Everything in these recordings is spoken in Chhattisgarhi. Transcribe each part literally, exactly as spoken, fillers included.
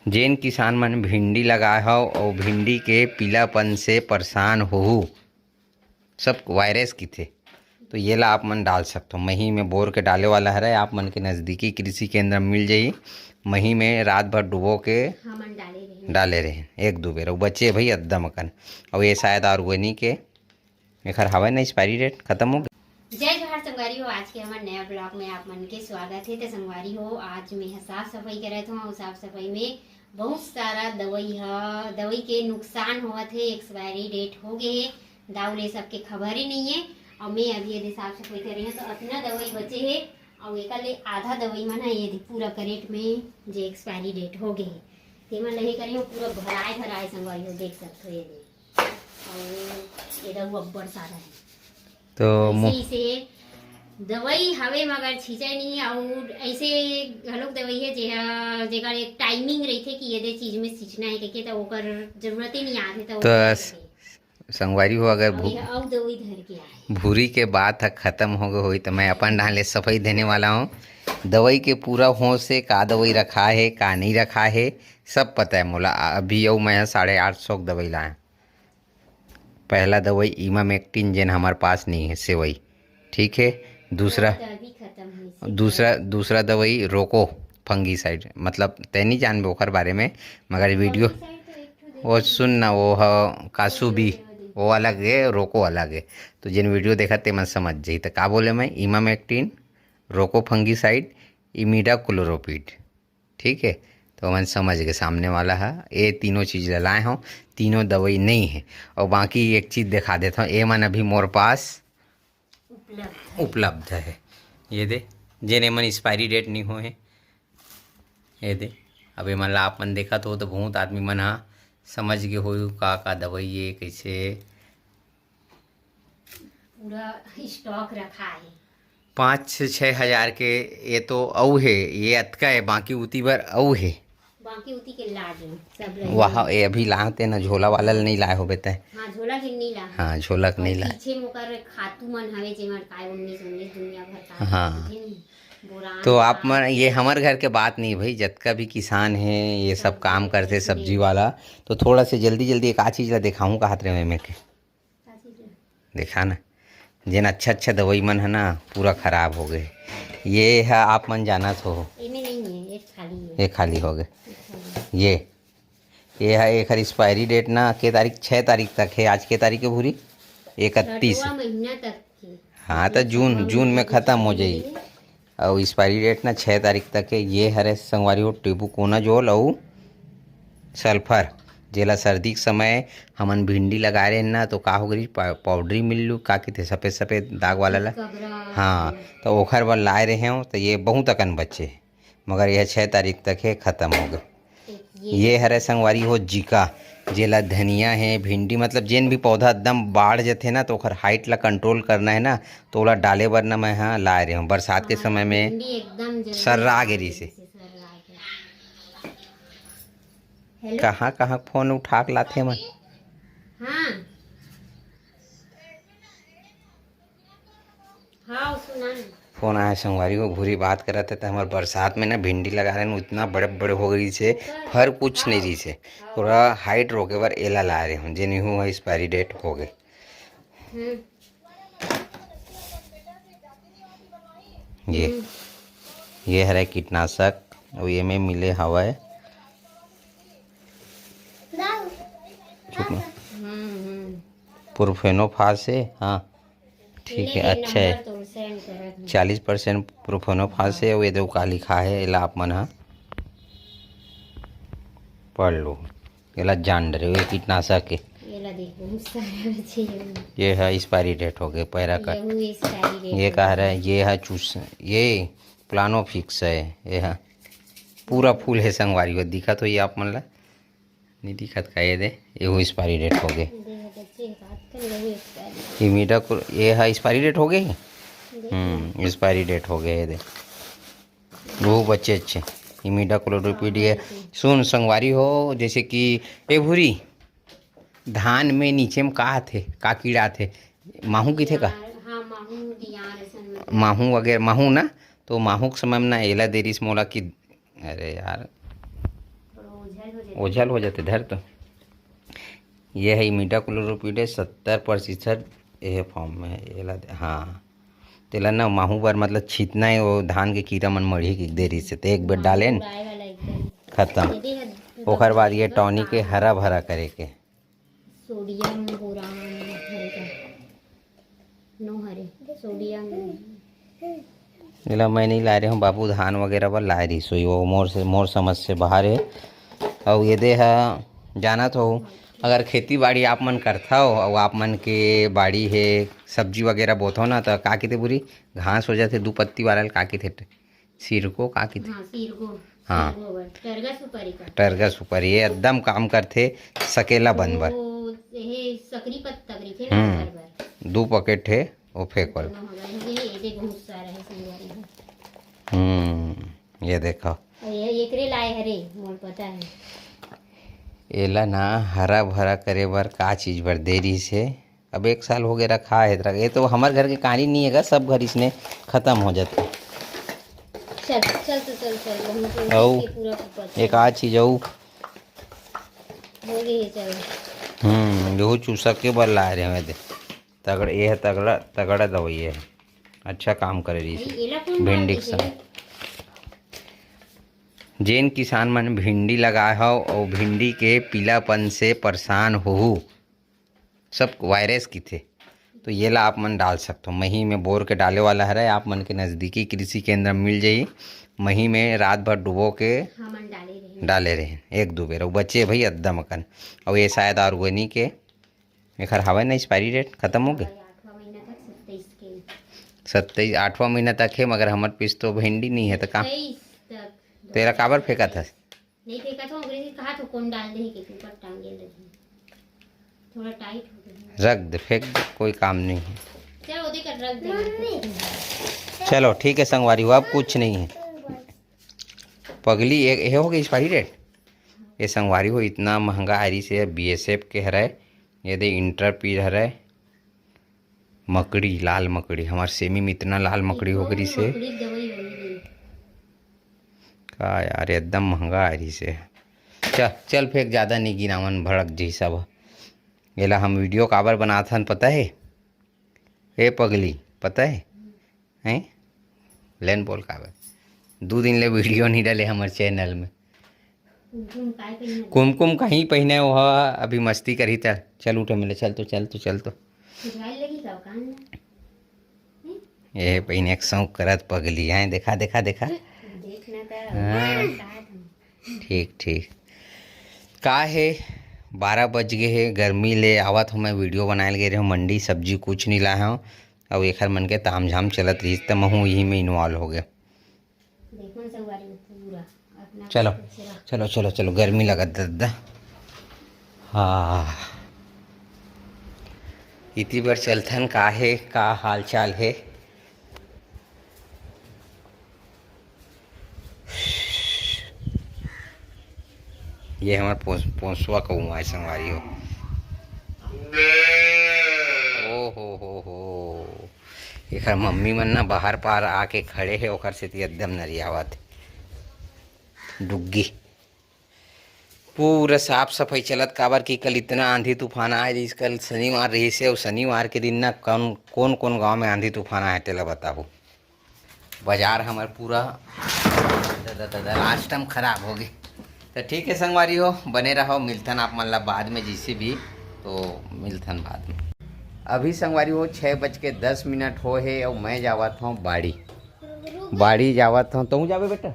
जेन किसान मन भिंडी लगाए हव अउ भिंडी के पीलापन से परेशान होहू, सब वायरस किथे, तो ये ला आप मन डाल सकथो। मही में बोर के डाले वाला हरे, आप मन के नजदीकी कृषि केंद्र में मिल जाई। मही में रात भर डुबो के हमन डाले रहे। डाले रहे एक दो बेर, अउ बचे भाई अद्दम अकन। अउ ये शायद ऑर्गेनिक है, एखर हवय ना एक्सपायरी डेट, खत्म हो गया। जय जोहार संगवारी हो, आज के हमर नया ब्लॉग में आप मन के स्वागत है। तो संगवारी हो, आज मैं ह साफ सफाई करत हूँ और साफ सफाई में बहुत सारा दवाई ह, दवाई के नुकसान होवत है, एक्सपायरी डेट हो गए है, दाऊ ले सबके खबर ही नहीं है। और मैं अभी यदि साफ सफाई कर रही हूँ तो अतना दवाई बचे है और एकर ले आधा दवाई मन है यदि पूरा करेट में जे एक्सपायरी डेट हो गए है, तेमन लहे करी हूँ पूरा भराए भराए संगवारी हो, देख सकते हो ये दे। और ये दऊ अब्बड़ सारा है। तो ऐसे मो- ही से दवाई हवे मगर छींचे नहीं, और ऐसे घलोक दवाई है जे ह-, जेकर एक टाइमिंग रहिथे कि ये दे चीज में सींचना है कहिके, तो ओकर जरूरत ही नहीं आथे, तो तो ओकर स-, संगवारी हो, अगर और भू-, ये अउ दवाई धर के आए। भूरी के बात ह खत्म हो गए होई, तो मैं अपन डाहन ले सफाई देने वाला हूँ। दवाई के पूरा होश से का दवाई रखा है, का नहीं रखा है, सब पता है मोला। अभी अउ मैं साढ़े आठ सौ के दवाई लाए। पहला दवाई इमामेक्टिन, जेन हमार पास नहीं है, सेवई, ठीक है। दूसरा, तो अभी खत्म हुई से। दूसरा, दूसरा दवाई रोको फंगीसाइड, मतलब तै नहीं जानबे ओकर बारे में, मगर वीडियो फंगीसाइड तो एक ठो वो देखी। सुन ना, वो ह कासू बी, वो अलग है, रोको अलग है। तो जेन वीडियो देखा ते मन समझ जाई। तो का बोले मैं, इमामेक्टिन, रोको फंगीसाइड, इमिडाक्लोरोपिड, ठीक है। तो हमन समझ गए सामने वाला है, ये तीनों चीज़ ला लाए हों, तीनों दवाई नहीं है। और बाकी एक चीज़ दिखा देता हूँ, ये मन अभी मोर पास उपलब्ध है। उपलब्ध है। ये दे, जेन एमन एक्सपायरी डेट नहीं होए हे, ये दे। अब एमन ला आप मन देखत हो तो बहुत आदमी मन हा समझ गए हो का का दवाई ये कैसे। पूरा स्टॉक रखा है। पाँच छः हजार के ये तो अउ है, ये अतका है, बाकी उती बर अउ है। बाकी उती के लागे सब रहे। वाह, ये अभी लाते ना, झोला वाला ल नहीं लाए होबे तय। हाँ, झोला के नहीं ला। हाँ, झोला के नहीं ला। पीछे मोकर खातू मन हवे, जेमन काय उन्नीस उन्नीस दुनिया भर का हाँ। बोरान तो आप का। मन, ये हमर घर के बात नहीं भाई, जतका भी किसान है, ये सब सब काम करते, सब्जी सब्जी वाला, तो थोड़ा से जल्दी जल्दी एक आ चीज़ ला दिखाऊँ कहत रहे मैं के। देखा ना, जेन अच्छा अच्छा दवाई मन है ना, पूरा खराब हो गए। ये है, आप मन जानत हो, एमे नहीं है, ये खाली है। ये खाली हो गए। ये खाली। ये है, एकर एक्सपायरी डेट ना के तारीख, छः तारीख तक है। आज के तारीख है भूरी? इकतीस। लड़ुआ महीना तक के। हाँ, तो जून, जून में खत्म हो जाई। अउ एक्सपायरी डेट ना छः तारीख तक है। ये हरे संगवारी हो टेबुकोनाजोल अउ सल्फर, जेला सर्दी के समय हमन भिंडी लगाए रहे ना, तो का हो गई, पा-, पाउडरी मिल लू, का कहते, सफेद सफेद दाग वाला ला। कबरा। हाँ, तो ओखर बर लाए रहे हो, तो ये बहुत अकन बचे, मगर यह छः तारीख तक है, खत्म हो गए। ये ये हरे संगवारी हो जिका, जेला धनिया है, भिंडी, मतलब जेन भी पौधा एकदम बाढ़ जथे ना, तो ओखर हाइट ला कंट्रोल करना है ना, तो ओला डाले बर ना मैं हा लाए रहे हूँ। बरसात के हाँ, समय में भिंडी एकदम जल्दी सर्रा गे रहिसे। सर्रा गे। हेलो। कहाँ कहाँ फोन उठा के लाथे मन। हाँ। हाँ, सुना ना। फोन आया संगवारी हो, भूरी बात करत है, तो हमारे बरसात में ना भिंडी लगा रहे हैं, उतना बड़े बड़े हो गई से, फर कुछ नहीं रही से, थोड़ा हाइट रोके बर एला ला रहे हूँ, जेन हूँ एक्सपायरी डेट हो गए। हम्म। ये, हम्म। ये हरे कीटनाशक, अउ ये में मिले हवय। चुप ना। हम्म, हम्म। प्रोफेनोफास है, हाँ, ठीक है, ले, ले, अच्छा है। नंबर तो सेंड करत हूँ। चालीस परसेंट प्रोफेनोफास है, ये देखो का लिखा है, एला आप मन हा पढ़ लो, एला जान डरे, ये कीटनाशक है। एला देख, बहुत सारे बचे हैं। ये है एक्सपायरी डेट हो गए, पैरा का। यहू एक्सपायरी डेट ये हो का गए। रहा है, ये है चूस, ये प्लानोफिक्स है, ये है पूरा फूल है संगवारी हो, दिखा तो ये आप मन ला। नहीं दिखत का ये दे, ये हो एक्सपायरी डेट हो गए। दे बच्चे बात कर, यही एक्सपायरी। इमिडाक्लो-, ये हा एक्सपायरी डेट हो गए? देख हम्म, एक्सपायरी डेट हो गए, ये दे। वो बच्चे अच्छे। इमिडाक्लोरोपिड ये। हाँ, बिल्कुल। सुन संगवारी हो, जैसे कि ए भूरी, धान में नीचे में का आथे, का कीड़ा आथे? माहू किथे का? यार, हाँ, माहू, यार, ऐसा मतलब। माहू वगैरह, माहू ना, तो माहू के समय में ना एला देरिस मोला कि, अरे यार, ओझल हो जाथे। धर तो, ये हे इमिडाक्लोप्रिड हे, सत्तर प्रतिशत ये फॉर्म में हे। एला दे, हाँ, तेला ना माहू बर, मतलब छीतना हे, वो धान के कीरा मन मरही के दे रहिस हे, ते एक बेर डालेन, उड़ाए वाला एकदम। खत्म। ये दे, ओकर बाद ये टॉनिक हे हरा भरा करे के। सोडियम बोरान हरे का? नो हरे, सोडियम। एला मैं नहीं लाए रहे हूँ बाबू, धान वगैरह बर लाए रहिस होही, वो मोर से, मोर समझ से बाहर हे। अउ ये दे हा, जानत हो, अगर खेती बाड़ी आप मन करथव अउ आप मन के बाड़ी हे, सब्जी वगैरह बोथव ना, त का किथे बुरी घास हो जाथे, दू पत्ती वाला ल का किथे, सिरको का किथे? हाँ, सिरको। हाँ। सिरको बर। टरगा सुपारी का। टरगा सुपारी, ये एकदम काम करथे सकेला बन बर। वो, ये सकरी पत्ता करिथे ना, हम्म। ओकर बर। दू पैकेट हे, वो फेंक वाला। दोनों हो गए, ये, ये दे बहुत सारा हे संगवारी हो। हम्म, ये देखो। ये एकरे लाए हरे, मोर पता हे। एला ना हरा भरा करे बर का चीज बर दे रहिस हे? अब एक साल हो गए रखा हे, रख-, ये तो हमर घर के कहानी नहीं हे गा, सब घर इसने खत्म हो जाथे। चल, चल तो चल, चल, वहीं पे अउ इसके पूरा ऊपर चल। एक आ चीज अउ। हो गई, चल। हम्म, यहू चूसा के बर लाए रहे हवे दे। तगड़-, ये हे तगड़ा, तगड़ा दवाई हे। अच्छा काम करे रहिस हे। एला कौन भिंडी के डाल संग। देथे? जेन किसान मन भिंडी लगाए हव अउ भिंडी के पीलापन से परेशान होहू, सब वायरस किथे, तो ये ला आप मन डाल सकथो। मही में बोर के डाले वाला हरे, आप मन के नजदीकी कृषि केंद्र में मिल जाही। मही में रात भर डुबो के हमन डाले रहे। डाले रहे एक दो बेर, अउ बचे भाई एकदम अकन। अउ ये शायद ऑर्गेनिक हे, एखर हवय ना एक्सपायरी डेट, खत्म हो गए। आठवां महीना तक, सत्ताईस के। सत्ताईस, आठवां महीना तक हे, मगर हमर पीस तो भिंडी नहीं हे, तो का? तेईस तक। तेरा काबर फेंकत हस? नहीं फेंकत हो, अंग्रेजी कहा तो कौन डाल दे के ऊपर टांगे लगी। थोड़ा टाइट हो गई। रख दे, फेंक दे, कोई काम नहीं है। चल, ओदे कर रख दे। चलो, ठीक है संगवारी हो, अब कुछ नहीं है। पगली, ये, ये हो गई एक्सपायरी डेट। ये संगवारी हो, इतना महंगा आरी से बीएसएफ के हरे, ये दे इंटर पीर हरे, मकड़ी, लाल मकड़ी। हमार सेमी में इतना लाल मकड़ी हो गई से। मकड़ी दवाई बनी नहीं। का यार, एकदम महंगा आ रही से। चल, चल फेंक, ज़्यादा नहीं गिनावन, भड़क जी सब। एला हम वीडियो काबर बनाथन पता है? ए पगली, पता है? हैं? लेन बोल काबर। दू दिन ले वीडियो नहीं डाले हमर चैनल में। कुमकुम काय पहिने? कुमकुम कहीं पहिने, वो अभी मस्ती करी था। चल उठे मिले, चल तो, चल तो, चल तो। ये पहिने एक शौक करत पगली है, देखा, देखा, देखा। देखना था। हाँ। ठीक, ठीक। का है, बारह बज गए है, गर्मी ले आवत हूँ मैं, वीडियो बनाए लगे रहे हूँ, मंडी सब्जी कुछ नहीं लाए हूँ। अब एखर मन के तामझाम चलत रहिस, त महू यही में इन्वॉल्व हो गए। देखो ना संगवारी में पूरा अपना चलो, कुछ रख। चलो, चलो, चलो, गर्मी लगत दद्दा। हाँ, इति बर चलथन, का हे, का हाल चाल हे? ये हमर पोस-, पोसवा कौआ है संगवारी हो। ओ हो हो हो, एखर मम्मी मन ना बाहर पार आके खड़े हे, ओकर सेती एकदम नरियावत हे। डुग्गी। पूरा साफ सफाई चलत, काबर कि कल इतना आंधी तूफान आए रहिस, कल शनिवार रहिस हे, अउ शनिवार के दिन ना कौन, कौन, कौन गांव में आंधी तूफान आए, तेला बताहू। बाजार हमर पूरा the-, the-, the-, the-, last time खराब हो गए। तो ठीक है संगवारी हो, बने रहो, मिलथन आप मन ला बाद में, जैसे भी तो मिलथन बाद में। अभी संगवारी हो, छः बज के दस मिनट हो हे, और मैं जावत हूँ बाड़ी। बाड़ी जावत हूँ, तहूँ जाबे बेटा?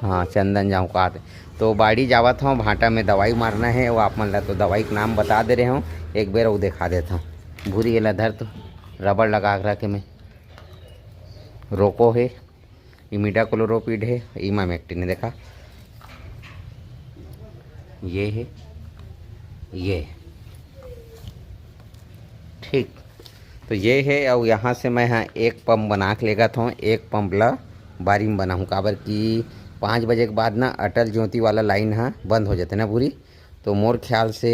हाँ, चंदन जाऊँ का आते। तो बाड़ी जावत हूँ, भांटा में दवाई मारना है, वो आप मन ला तो दवाई के नाम बता दे रहे हूँ, एक बेर वो दिखा देता हूँ। भूरी एला धर तो, रबड़ लगा के रखे में, रोको है, इमिडाक्लोप्रिड है, इमामेक्टिन है, देखा, ये है, ये है। ठीक, तो ये है, और यहाँ से मैं हाँ एक पंप बना के लेगत हूँ, एक पंप ला बारी में बनाहूँ, काबर कि पाँच बजे के बाद ना अटल ज्योति वाला लाइन हा बंद हो जाते ना पूरी। तो मोर ख्याल से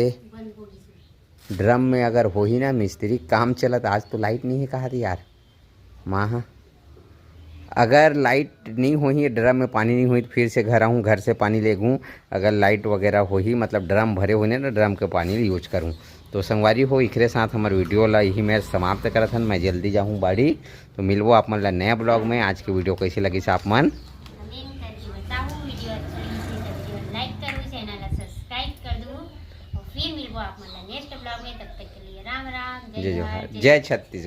ड्रम में अगर होही ना मिस्त्री, काम चलत, आज तो लाइट नहीं है कहा थी यार, माँ हाँ। अगर लाइट नहीं होही, ड्रम में पानी नहीं होही, तो फिर से घर आहूँ, घर से पानी लेगूँ। अगर लाइट वगैरह होही, मतलब ड्रम भरे होही ना, ड्रम के पानी यूज करूँ। तो संगवारी हो, इखरे साथ हमर वीडियो ला यही मैं समाप्त करत हन। मैं जल्दी जाहूँ बाड़ी, तो मिलबो आप मन ला नया ब्लॉग में। आज के वीडियो कैसे लगिस आप मन? कमेंट करके बताओ, वीडियो अच्छा लगिस तो वीडियो लाइक करो, चैनल ला सब्सक्राइब कर दो और फिर मिलबो आप मन ला नेक्स्ट ब्लॉग में। तब तक के लिए राम राम, जय जय जोहार, जोहार, जय जय छत्तीसगढ़।